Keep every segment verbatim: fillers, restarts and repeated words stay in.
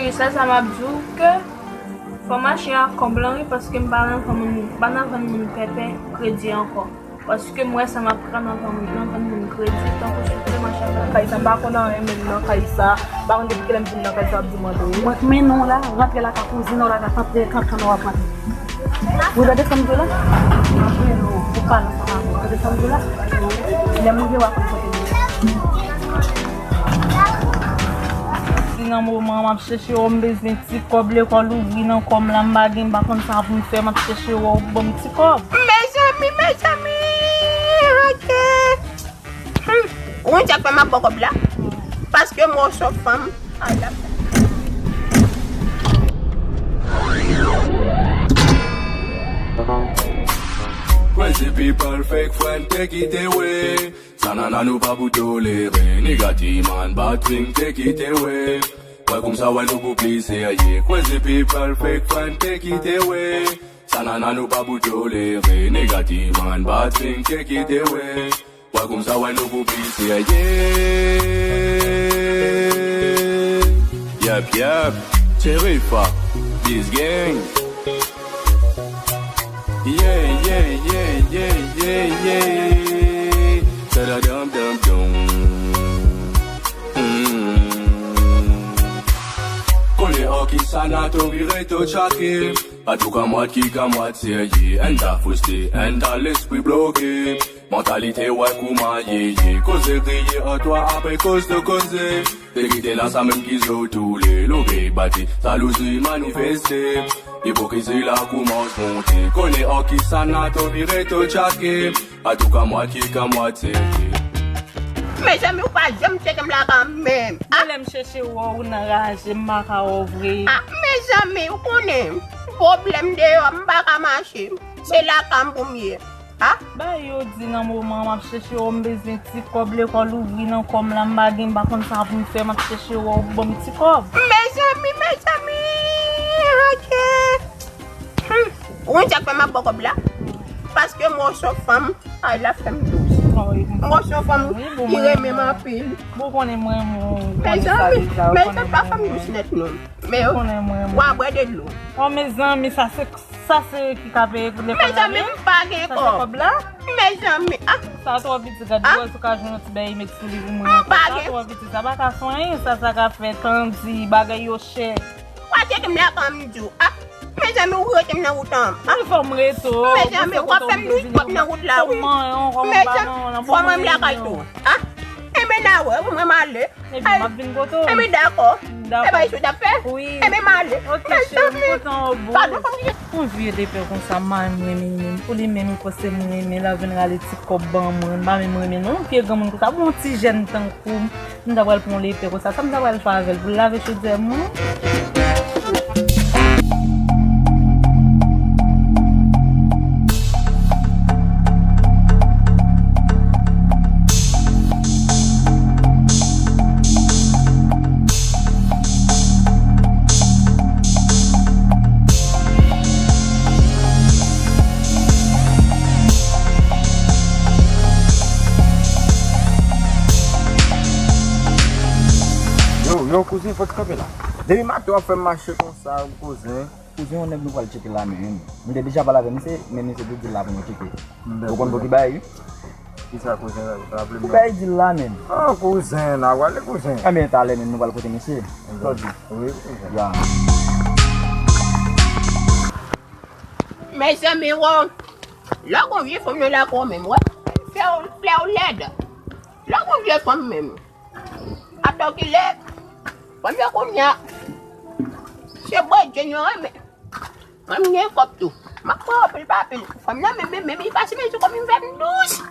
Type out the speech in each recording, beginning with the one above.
Sèl sa m ap di w ke fò mache ak kòb lan wi, paske m pa nan vann moun, pa nan vann moun pèpè kredi ankò. Paske m wè sa m ap pran nan vann, nan vann moun kredi, tankou sou fè mache ak kay sa, m pa konn anyen menm nan kay sa. M pa konn depi kilè m vin nan kay sa, ap di mande wi. Mwen, men non la, rantre la ka kouzin ou la ka kanpe, kanpe w ap rantre. Ou tande sa m di w la? M ap rele w pou pale ansanm avè w. Ou tande sa m di w la? Lè m rive, w ap konn kote m ye. Si nan moman m ap chèche w, m bezwen ti kòb lekòl ouvri nan kò m la, m pa gen, m pa konn sa pou m fè, m ap chèche w, ou ban m ti kòb. Mezanmi, mezanmi, ok. Hmm. Ou konn sa k fè m ap ba w kòb la? Paske m wè w se yon fanm. Ay, la. Crazy people, fake friend, take it away. Sa nana nou pa pou tolere. Nigga, ti man, bad thing, take it away. Wè koumsa, wè nou pou pli serye. Crazy people, fake friend, take it away. Sa nana nou pa pou tolere. Nigga, ti man, bad thing, take it away. Wè koumsa, wè nou pou pli serye. Yep, yep. Cherifa, this gang. Yeah, yeah, yeah, yeah, yeah, yeah. Tadadam, dam, dum. Mm. Konnen an ki sa Nato vire to tchake. Pa tou kamwad ki kamwad serye. Èn ta frustre, èn ta lespri bloke. Mantalite wè kouman ye ye. Koze griye an twa apre koz de koze. Verite la sa menm ki zo toule. Loge bati, jalouzi manifeste. Ipokrizi la koumans monte. Konnen an ki sa Nato vire to tchake. Pa tou kamwad ki kamwad serye. Mezanmi, ou pa janm tcheke m lakay menm. Ah! Lè m chèche wè w, ou nan raje, m pa ka wè w vre. Ah, mezanmi, ou konnen, pwoblèm deyò, m pa ka mache. Se lakay m pou m ye. Ah! Bagay yo di nan moman m ap chèche w, m bezwen ti kòb lekòl ouvri nan kò m la, m pa gen, m pa konn sa pou m fè, m ap chèche w, ou ban m ti kòb. Mezanmi, mezanmi, ok. Hmm. Ou konn sa k fè m ap ba w kòb la? Paske m wè w se yon fanm, ay, la fè m dous. M wè w se yon fanm ki renmen m anpil. Bon, konnen mwen, mwen, mezanmi, mezanmi, pa fè m dous nèt non. Men w a bwè de dlo. Oh, mezanmi, sa se Sa se ki ka peye lekòl la menm? Mezanmi, m pa gen kòb. Sa se kòb la? Mezanmi, ah. Sa twò piti, gad, ah, ou ka jwenn yon ti bèy met sou li pou mwen. M pa gen. Sa twò piti, sa pa ka fè anyen, sa, sa ka fè tan di, bagay yo chè. Ou pa tcheke m lakay m di w, ah. Mezanmi, ou rete m nan wout an, ah. Ou fè m rete w. Mezanmi, w ap fè m dous kòb nan wout la, wi. Mezanmi, fò mwen m lakay tou, ah. Enben, n a wè, mwen m ale. Epi m ap vin kote w. Epi dakò. Dakò. E bay sou t ap fè? Wi. Epi m ale. Ok, cheri, m kontan w, boo. Padon, fanm ki... Yon vye lepè konsa, m pa menm renmen li menm. Pou li menm, li panse m renmen, l ap vin rale ti kòb ban mwen. M pa menm renmen non, yon vye granmoun konsa. Bon, ti jèn tankou m, m ta pral pran yon lepè konsa. Sa m ta pral fè avè l? Pou l lave chodyè mwen? Yo, yo, kouzin, fò w kanpe la. Depi maten w ap fè m mache konsa, kouzin. Kouzin, yon nèg nou pral tcheke la menm. M te deja pale avè misye, men misye te di l la pou nou tcheke. Ou konn pou ki bagay, wi? Kisa kouzin raple m nan? Ou bay di l la menm. Ah, kouzin, n a pale kouzin. Enben, talè menm nou pral kote misye. Sa w di? Wi, kouzin. Ya. Mezanmi, wo. Lè w gon vye fanm nan lakay w menm, wè. Flè w, flè w lèd. Lè w gon vye fanm menm. Atò kilè, fanm yo kounye a, se bredjenn yo renmen. Mwen m gen kòb tou. M ap pran anpil pa anpil. Fanm nan menm, menm, menm, li pase men sou kò m, li fè m dous.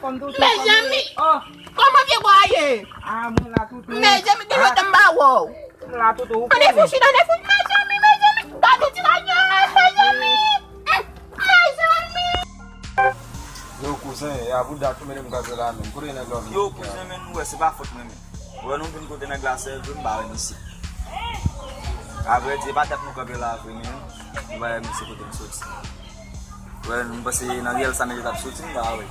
Mezanmi, kòman vye bwa ye? Ah, mwen la toutou. Mezanmi, gen lontan m pa wè w. M la toutou, ou konnen. Ann fouchi, ann fouchi, mezanmi, mezanmi. Gade ti kanyòl, mezanmi. Mezanmi. Yo, kouzen, e a bouda tou, mennen m gaz la menm. Kote nèg la vin? Yo, kouzen, men nou wè, se pa fòt mwen menm. Ou wè nou vin kote nèg la, se vre m pa wè misye. Avrèdi, e pa tèt nou kanpe la vre, men nou pa wè misye kote l soti. Ou wè, nou panse nan riyèl sa misye t ap soti, m pa wè.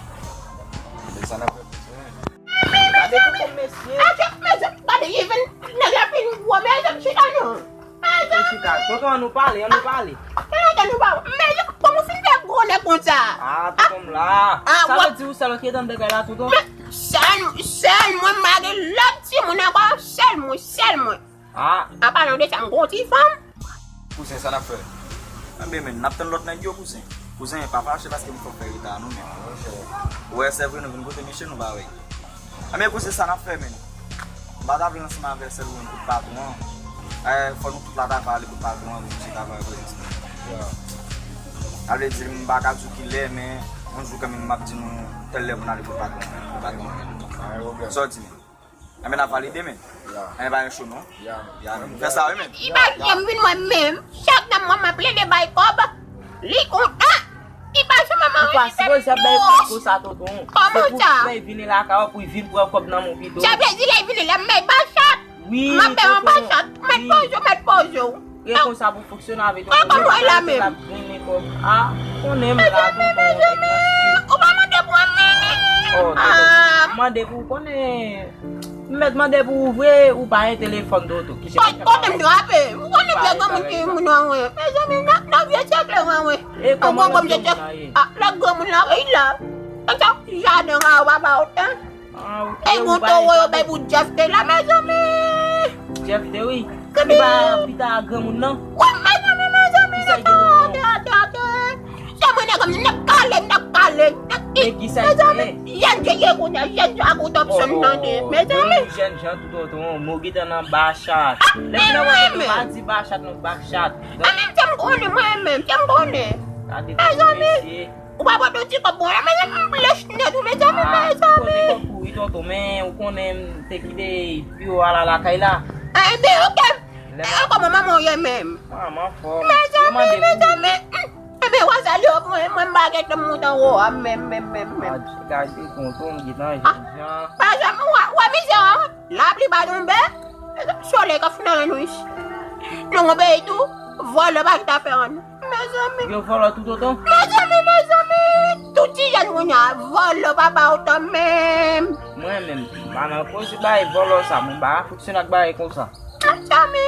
Men sa n ap fè pou se. Gade tonton mesye. Atè, mesye, gade, li vin, nèg la vin gwo, mesye, chita non. Mesye, chita. Tonton, ann nou pale, ann nou pale. Ann nou pale. Mesye, kòman w fin fè gwo nèg konsa? Ah, tonton m la. Ah, sa vle di ou sèl ki ret anndan kay la, tonton? Men, sèl, sèl mwen, m pa gen lòt timoun ankò, sèl mwen, sèl mwen. Ah. An palan de sa, m gon ti fanm. Kouzen, sa n ap fè? Enben, men, n ap tann lòt nèg yo, kouzen. Kouzen, pa fache paske m fè w fè reta non, men. Ou wè, se vre, nou vin kote mesye, nou pa wè. Enben, kouzen, sa n ap fè, men. M pa ta vle ansanm avè sèl ou menm kot patwon an. Eh, fò nou tout la ta va ale kot patwon an, pou misye ta va wè prezans nou. Sa vle di, m pa ka di w kilè, men yon jou kanmenm m ap di nou tèl lè pou n ale kot patwon an, men. Kot patwon an, men. Sa w di, men? Enben, n ap valide, men. Enben, pa gen cho, non. Ya, men. Fè sa, wi, men. Li pa janm vin wè m menm. Chak nan mwa m ap plede bay kòb. Li kontan. Li pa janm anrejistre m. Ou pa sipoze ap bay kòb konsa, tonton. Kòman sa? Se pou lè l vini lakay ou, pou l vin pran kòb nan men w pito. Sa vle di lè l vini la, m bay bachat. Wi, tonton. M ap bay yon bachat. Mèt poze w, mèt poze w. E konsa pou fonksyone avèk yo. Kòman w la menm? Ah, konnen m la, tonton, nèg nan stil. Ou pa mande pou anyen. Oh, tonton, mande pou ou konnen. M mèt mande pou ou vre, ou pa gen telefòn, tonton. Ki se kote m drape? Ou konnen vye granmoun ki moun an, wi. Mezanmi, nan, nan vye tchèk la, wi, wi. E kòman lòt granmoun nan ye? Ah, lòt granmoun la, wi, la. Sa jaden an, ou pa ba otan. Ah, ok. E gon towo yo bay pou Jeff te la, mezanmi. Jeff te, wi. Li pa pita granmoun nan. Wi, mezanmi, mezanmi, atè, atè, atè. Se mwen nèg m, n ap kale, n ap kale. Men ki sa l ye? Jèn jan ye kounye a, jèn jan ak Thompson tande, mezanmi. Jèn jan tou tonton, mwen gentan nan bachat. Lè m nan wè nou pa di bachat, non, bachat. Mwen menm, se m konnen, mwen menm, se m konnen. Gade tonton mesye. Ou pa pote yon ti kòb pou mwen, mezanmi, m blech nèt, wi, mezanmi, mezanmi. Ah, ou pote kòb pou wi, tonton, men ou konnen m te kite piwo a la lakay la. Enben, ok. Lè m... E kòman manman w ye menm? Manman fò. Mezanmi, mezanmi. Enben, w a salye w pou mwen, mwen m pa gentan monte anwo a, menm, menm, menm, menm. Gade, gade, tonton, m gentan jèn jan. Mezanmi, w a, w a mizè an. Lapli pa tonbe. Solèy k ap founen nan nou ichi. Nou gon peyi tou, vòlè pa kite afè an nou. Mezanmi. Yo vòlè tout otan? Mezanmi, mezanmi. Tout ti jèn kounye a, vòlè pa ba otan menm. Mwen menm, m pa nan koze bagay vòlè sa, mwen pa fonksyone ak bagay konsa. Mezanmi.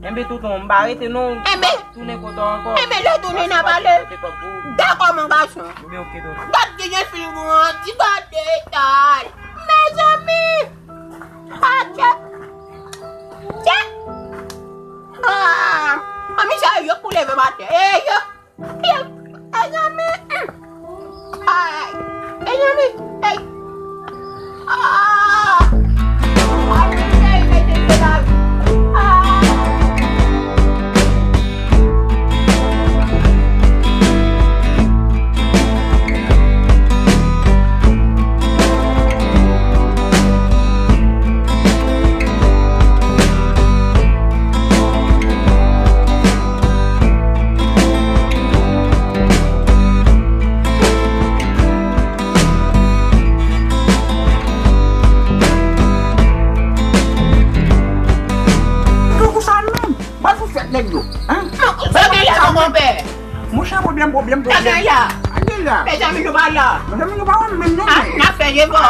Enben tonton, m pa rete non. Enben. Tounen kote w ankò. Enben, lè tounen n a pale. Dakò, mon gason. Enben, ok, tonton. Gad kijan fi l grandi, gad eta l. Mezanmi. Atè. Tè. Ah. Ann misye yo pou leve maten. E yo. Yo. Mezanmi. Ay. Mezanmi. Ay. Ah. Ay, mesye, mesye, mesye, la. Ah. Tankou sa menm. Bal fout fèt nèg yo, hein? Sa gen la, konpè. Monchè, pwoblèm, pwoblèm, pwoblèm. Sa gen la. Sa gen la. Mezanmi, nou pa la. Mezanmi, nou pa wè m menm non. Ah, n ap fè jefò.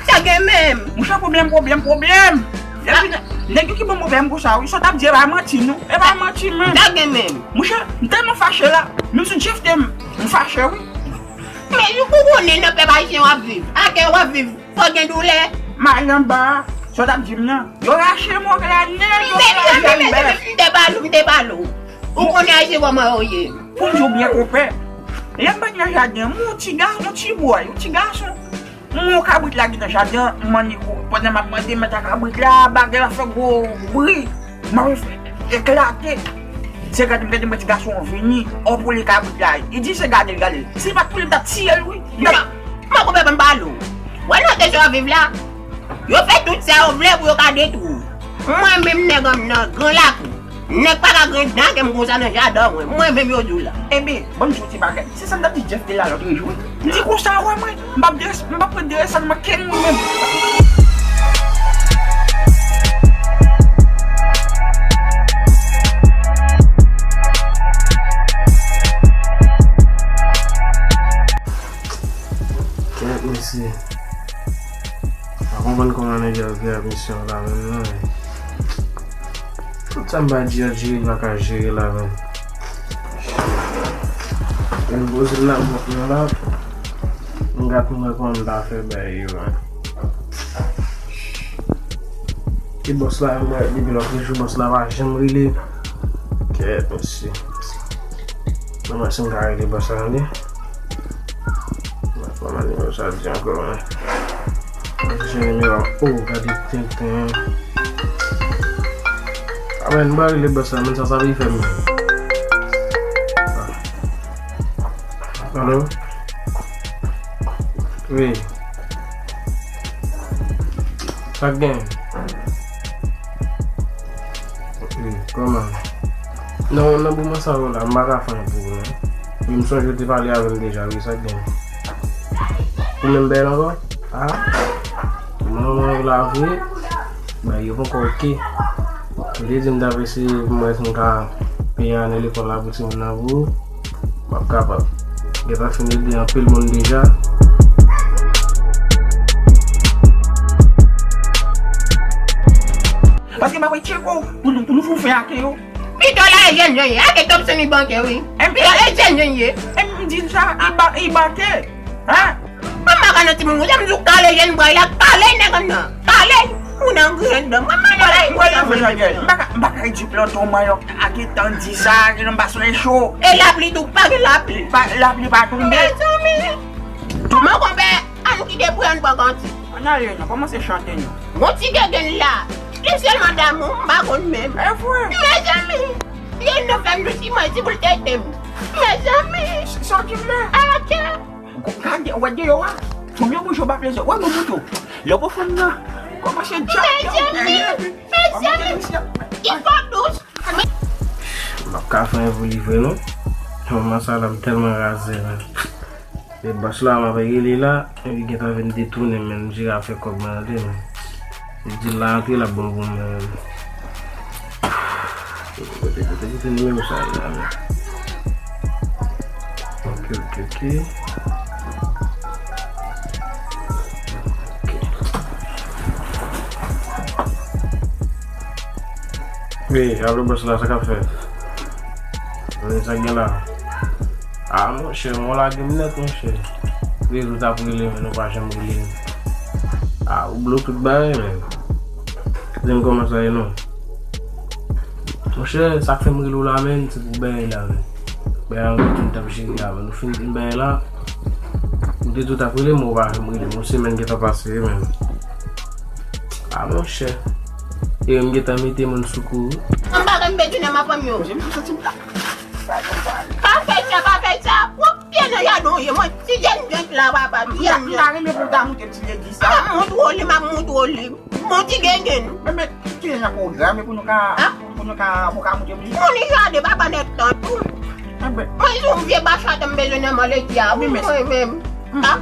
Sa gen menm. Monchè, pwoblèm, pwoblèm, pwoblèm. Epi nèg yo ki ban m pwoblèm konsa, wi. Sa w t ap di, e pa manti non. E pa manti menm. Sa gen menm. Monchè, m tèlman fache la. Menm si Jeff te m, m fache, wi. Men ou konnen nan pèp ayisyen w ap viv. Atè w ap viv. Fò gen doulè. M ale anba a, sa w t ap di m nan? Yo rache mòg la nèt, yo rache m bèf. M te pale w, m te pale w. Ou konnen Ayisyen kòman yo ye. Pou m di w byen, konpè, lè m pa t nan jaden an, m wè yon ti gason, yon ti bòy, yon ti gason. M wè yon kabrit lage nan jaden an, m annik pandan m ap mande mèt a kabrit la, bagay la fè gwo bri. M ap eklate. Se gade m gade m wè ti gason an vini, ò pou li kabrit la. Li di se gade l, gade l. Si l pa t pou li, m t ap tiye l, wi. M t ap Sa koupe ban m pale w. Wè nan te sa w ap viv la. Yo fè tout sa yo vle pou yo ka detwi w. Mwen menm nèg an m nan gran lakou. Nèg pa ka gen dan ke m konsa nan jaden mwen. Mwen menm yo di w la. Enben, ban m di w ti bagay. Se sa m t ap di Jeff de la lòt jou. M di konsa, wè mwen, m p ap dres-, m p ap pran deresann manke mwen menm. Kèt mesye. Pa konprann kòman nèg yo ap jere misyon la menm non. Tout sa m pa di yo jere, m pa ka jere la menm. Lè m poze l nan pòt mwen la, m gat mwen kòman m ta fè bay yo menm. Ki bòs la, mwen depi lòt jou bòs la pa janm rele. Kèt mesye. Mwen mwen si m ka rele bòs la tande. Mwen kòman nimewo sa di ankò menm. Mwen chèche nimewo a. Oh, gade tenten. A men, m pa rele bòs la, men sa sa vin fè m. Alo? Wi. Sa k gen? Wi, kòman? Non, nan moman sa yo la, m pa ka fè anyen pou ou non. Men m sonje w te pale avè m deja, wi, sa k gen? Ou menm bèl ankò? Ah? Manman w la vre? Bagay yo poko oke. Ou te di m t ap eseye pou m wè si m ka peye ane lekòl la pou timoun nan pou ou. M ap kapab. Gentan fin ede anpil moun deja. Paske m ap wè Tcheko pou nou, pou nou foufè ake yo. Pito la e jèn jan ye, ake Thompson li banke wi. Pito e jèn jan ye. M di sa, li ba-, li banke. Hein? Mwen pa ka nan timoun konsa, m di w kale jèn bway la, kale nèg an nan. Kale, moun an griyen dan. Mwen pa nan la, mwen pa ka, mwen pa ka di planton mwen yo. Ake tan di sa, ke nan pa soleil cho. E lapli tou, pa gen lapli. Pa, lapli pa tonbe. Mezanmi. Tou mon konpè, ann kite pou ann pran kantik. Ann ale non, kòmanse chante non. Gon ti gengèn la. Li sèlman damou, m pa konn menm. E vre. Mezanmi. Li nan fè m dousiman, ti boul tete m. Mezanmi. Sa ki vle? Ake. Gade, wè deyò a. Fanm yo bouje w pa plezi. Wè mwen moutou. Lè w pran fanm nan. Kòmanse djab. Mezanmi. Mezanmi. Li fò dous. M ap ka fè anyen pou li vre non. Manman sa la m tèlman raze menm. E bòs la m ap rele la, epi gentan vin detounen menm, m jere afè kòb mwen an tou menm. Li di l la antre l ap bon pou mwen menm. Kote, kote, kote nimewo sa ye la menm? Ok, ok, ok. Ok. Wi, alo bòs la, sa k ap fèt? Wi, sa k gen la? A, monchè, mwen lage m nèt, monchè. Rezo t ap rele, men nou pa janm rele m. A, ou bloke tout bagay, men. Kite m kòman sa ye, non. Monchè, sa k fè m rele w la, men, se pou bagay la, men. Bagay la, nou fin t ap jere la, men. Nou fin di bagay la. Ou te di w t ap rele m, ou pa janm rele m. Yon semèn gentan pase, men. A, monchè. E m gentan mete moun sou kou. M pa janm bezwen nan mafanm yo. Jem santi m la. Pa fè sa, pa fè sa. Pwòp pye nan jaden w ye. Mwen, ti jèn jant la, papa, ti jèn jant. M ta renmen pou w ta moute ti legliz sa. M ap moutre w li, m ap moutre w li. Bon ti gengen. Men, men, ki, ki lè n ap pwograme pou nou ka, pou nou ka, pou ka moute m li? Moun li gade, papa nèt tan tou. Mwen, se yon vye bachat m bezwen nan men legi a, wi, mwen menm. A?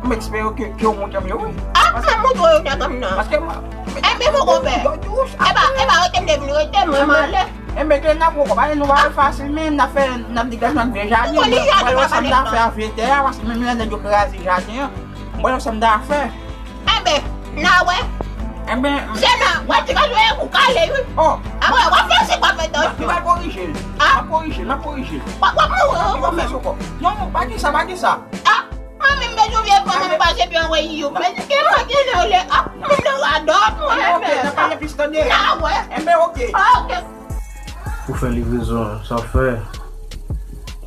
M espere ke, ke w moute m yo, wi. A, m ap moutre w yo nèg an nan. Paske mwen, enben, mon konpè. E pa, e pa rete m te vin rete, mwen, m ale. Enben, ke n ap poko, pale nou pa fasil, men n ap fè, n ap degaje nan vye jaden. Mwen, wè sa m ta fè a vye tè a, paske menm lè nèg yo kraze jaden an, mwen, wè sa m ta fè. Enben, n a wè. Enben, se nan, wè ti gaz yo ye kou kale, wi. Oh. Apre, w ap fè se pa fè tan. M ap korije l. A? M ap korije l, m ap korije l. W ap, w ap mouri, wi, ou menm. Non, non, pa gen sa, pa gen sa. A, mwen menm bezwen vye fanm, mwen pase pi anvoye yo. Men, ke mwen gen nan le, a, mwen nan radòt, mwen menm. Ok, n ap pale plis tande. N a wè. Enben, ok. Ok. Ou fè livrezon an, sa w fè?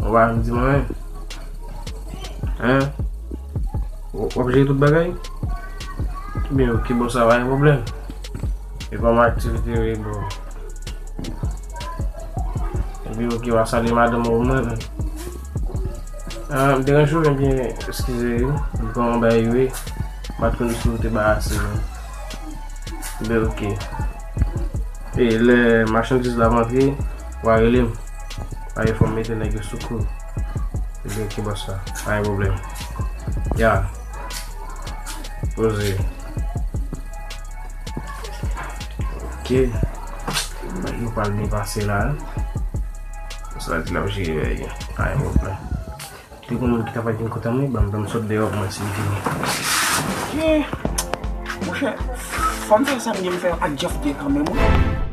Ou pa janm di mwen anyen? Hein? W, w ap jere tout bagay? Ebyen, ok, bon, sa pa gen pwoblèm. E kòman aktivite yo ye, bro? Ebyen, ok, w a salye madanm ou pou mwen, men. Ah, m deranje w, ebyen, eskize wi. M pran yon bay wi. M pa t konn si w te ba ase non. Men oke. E lè machandiz la ap antre, w a rele m. Pa gen fò m mete nèg yo sou kou. Ebyen, oke, bòs la. Pa gen pwoblèm. Ya. Poze. Oke. Bagay yo pral byen pase la. Sa di l ap jere bagay yo. Pa gen pwoblèm. Te gen moun ki ta pral vin kontan mwen, ban m, ban m sot deyò pou mwen si li vini. Ye, monchè, fò m fè sa m gen m fè ak Jeff de kanmenm wi.